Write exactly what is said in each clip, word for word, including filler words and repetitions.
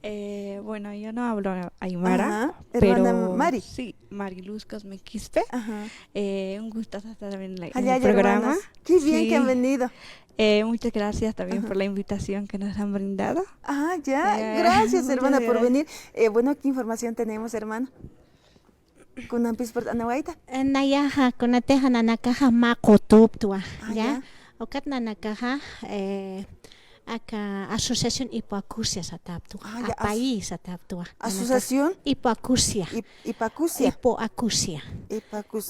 Eh, bueno, yo no hablo aymara, ajá, hermana pero Mari. Sí, Mariluz Cosme Quispe. Ajá. Eh, un gustazo estar en la, en el programa. Qué bien que han venido. Eh, muchas gracias también por la invitación que nos han brindado. Ah, ya. Eh, gracias, hermana, por venir. Eh, bueno, ¿qué información tenemos, hermana? Kunampis purt'anawayta. Eh, nayaxa, kunatixa nanakaxa mä qutuptwa, ah, ya. Ukat nanakaxa, eh, aka asociación hipoacusia sataptwa. Ah, ya. Apayi sataptwa. Asociación hipoacusia. Hipoacusia. Hipoacusia.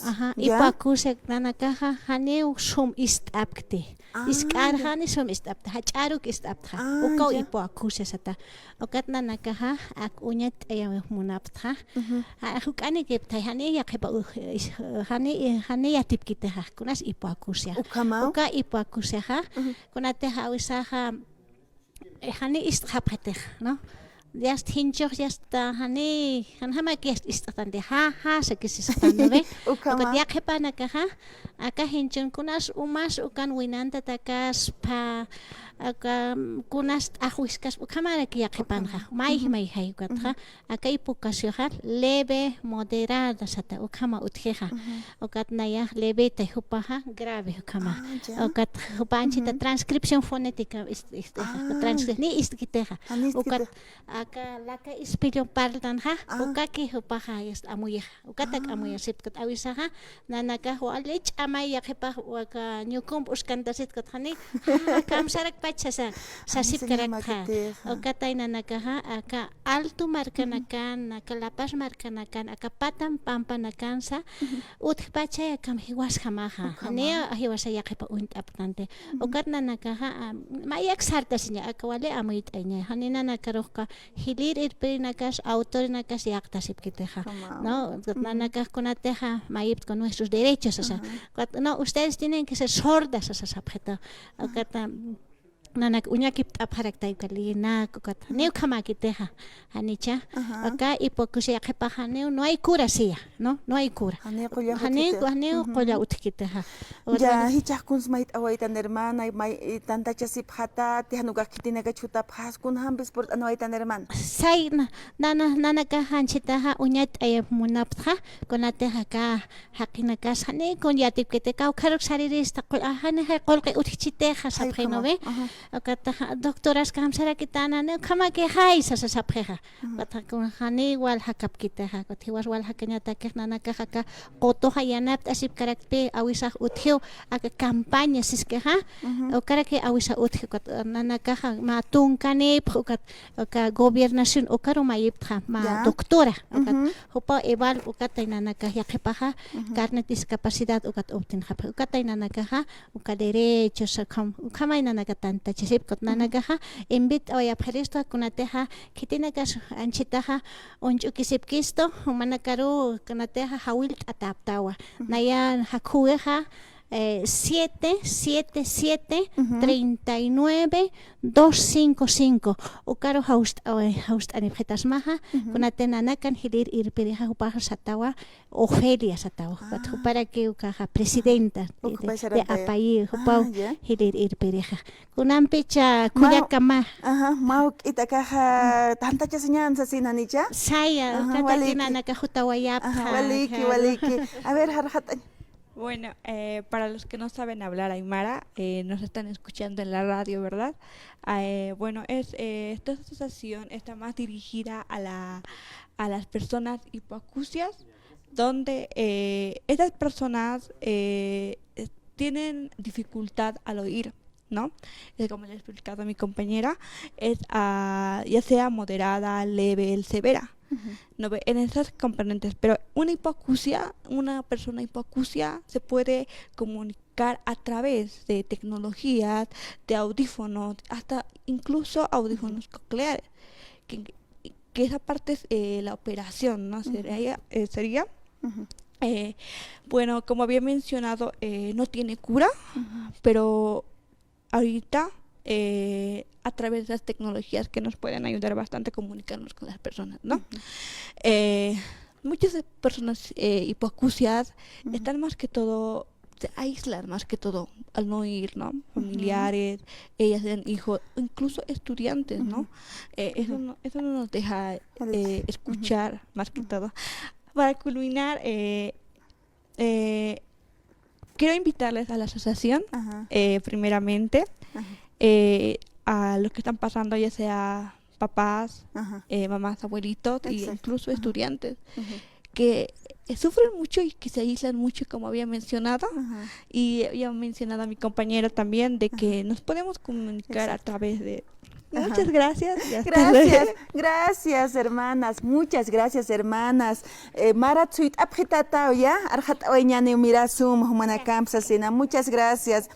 Ajá, ya. Hipoacusia nanakaxa janiw sum ist'apkti. Ah, isk'ar ya. Jani sum ist'apkti, jach'aruk ist'apkti. Ah, ukaw ya. Hipoacusia sata. Ukat nanakaxa, ak uñatt'ayaw munaptxa. Ujú. Ja, juk'anikiptxa, jani yaqhipa, u, is, jani, jani yatipkitixa, kunas hipoacusia. Ukhamaw. Uka hipoacusiaxa, ujú, kunatixa awisaxa, eh, jani ist'xapxitixa, ¿no? Yast jinchux, yasta jani, janjamak yast ist'xtanti, ja, ja, sakisisxtan, ¿no ve? Ukhama. Ukat yaqhipanakaxa, aka jinchun kunas umas ukan winantatakas, pha, aka, mm, kunas t'axwiskas, ukhamaraki yaqhipanxa, ukhama, mayj, ujú, mayjay ukatxa, ujú, aka hipoacusiaxa leve, moderada, sata, ukhama utjixa. Ujú. Ukat nayax leveta, jupaxa grave, ukhama. Ah, ya. Ukat jupa anchita, ujú, transcripción fonética, ist, ist, ah, transcri, ni istkitixa. Ah, ni istkiti. Ukat aka laka ispillum parlanxa, ah, ukaki jupaxa, ist, amuyixa. Ukatak, ah, amuyasipkit awisaxa, nanakax wali ch'amay yaqhipax aka ñukump uskantasitkat jani, ja, kamsarakpacha sasa, sasipkarakta. Ukatay nanakaxa, aka Alto markanakan, aka La Paz markanakan, aka Patam pampanakansa, ujú, utjpachay akham jiwasjamaxa. Ukhama. Janiw jiwasa yaqhipa uñt'apktanti. Ujú. Ukat nanakaxa, am, mayak sartasiña, aka wali amuyt'aña. Jani nanakarux jilïr irpirinakas, autorinakas yaqtasipkitixa. Ujú. ¿No? Nanakax kunatixa mayiptku nuestros derechos, o sea, ujú, no, ustedes tienen que ser sordas, o sea, sapxita. Ujú. Ukat, am, nanak uñakipt'apxarakta uka lïnak, ukat. Ujú. Janiw ukhamäkitixa, janicha. Ajá. Aka hipoacusia yaqhipaxa janiw, no hay cura, siya, ¿no? No hay cura. Janiw qulla utjkitixa. Ujú. Janiw qulla utjkitixa. Ya, jichhax kuns mayt'awaytan hermana, may, eh, tantachasipxatati, jan ukax khitinakach jutapxas, kunjampis purt'anawaytan hermana. Say, na, nana, nanakax anchitaxa uñatt'ayap munaptxa, kunatixa aka jaqinakas, jani kun yatipkiti, kawkharuk sarirista, qul, a, jani jay qullqi utjchitixa, sapxi, ¿no ve? Ajá. Ukataxa, doctoras, kamsarakitana, ni ukhamakixay, sasa sapxixa. Ujú. Ukataxa, kun jani waljakapkitixa, ukat jiwas waljakañatakix nanakax aka qutuxa yanapt'asipkarakpi, awisax utjiw, aka campaña siskixa, ujú, ukaraki awisa utji, ukat nanakaxa mä tunkanipx, ukat aka gobernación ukaru mayiptxa, mä doctora, ukat jupaw eval, ukatay nanakax yaqhipaxa, carnet discapacidad ukat obtenxapxi, ukatay nanakaxa, uka derechos, ukham, ukhamay nanaka tantachasipkta, ukat nanakaxa, invitawayapxiristu, kunatixa, khitinakas anchitaxa, uñch'ukisipkistu, jumanakaru, kunatixa, jawillt'atäptawa. Naya jakhuwixa, eh, siete siete siete, treinta y nueve, dos cinco cinco. Ukaru jawst'a-, jawst'anipxitasmaxa, kunati nanakan jilïr irpirixa jupaxa satawa, Ofelia satawa, jupat juparaki ukaxa presidenta de, de, de apayi, jupaw jilïr irpirixa. Kunampicha kullakama. Ajá, mä juk'it akaxa tantachasiñän sasin janicha. Saya, ukataki nanakax jutawayapxa. Ajá, waliki, waliki. A ver, jarxatañ. Bueno, eh, para los que no saben hablar aymara, eh, nos están escuchando en la radio, ¿verdad? Eh, bueno, es, eh, esta asociación está más dirigida a la, a las personas hipoacusias, donde, eh, estas personas, eh, es, tienen dificultad al oír, ¿no? Es como le he explicado a mi compañera, es, ah, ya sea moderada, leve, severa. ¿No ve? En esas componentes, pero una hipoacusia, una persona hipoacusia se puede comunicar a través de tecnologías, de audífonos, hasta incluso audífonos cocleares, que, que esa parte es, eh, la operación, ¿no? Sería, eh, sería, eh, bueno, como había mencionado, eh, no tiene cura, pero ahorita, eh, a través de las tecnologías que nos pueden ayudar bastante a comunicarnos con las personas, ¿no? Eh, muchas de personas, eh, hipoacusias están más que todo se aíslan más que todo al no ir, ¿no? Familiares, ellas tienen hijos, incluso estudiantes, ¿no? Eh, eso no, eso no nos deja, eh, escuchar más que todo. Para culminar, eh, eh, quiero invitarles a la asociación, eh, primeramente, eh, a los que están pasando, ya sea papás, eh, mamás, abuelitos, e incluso estudiantes, que, eh, sufren mucho y que se aíslan mucho, como había mencionado, y había mencionado a mi compañera también, de que nos podemos comunicar a través de... Muchas gracias. Gracias, gracias, hermanas. Muchas gracias, hermanas. Eh, marat suyt'apxitataw, ya, arxat'awayñaniw mira sum jumanakamp sasina. Muchas gracias.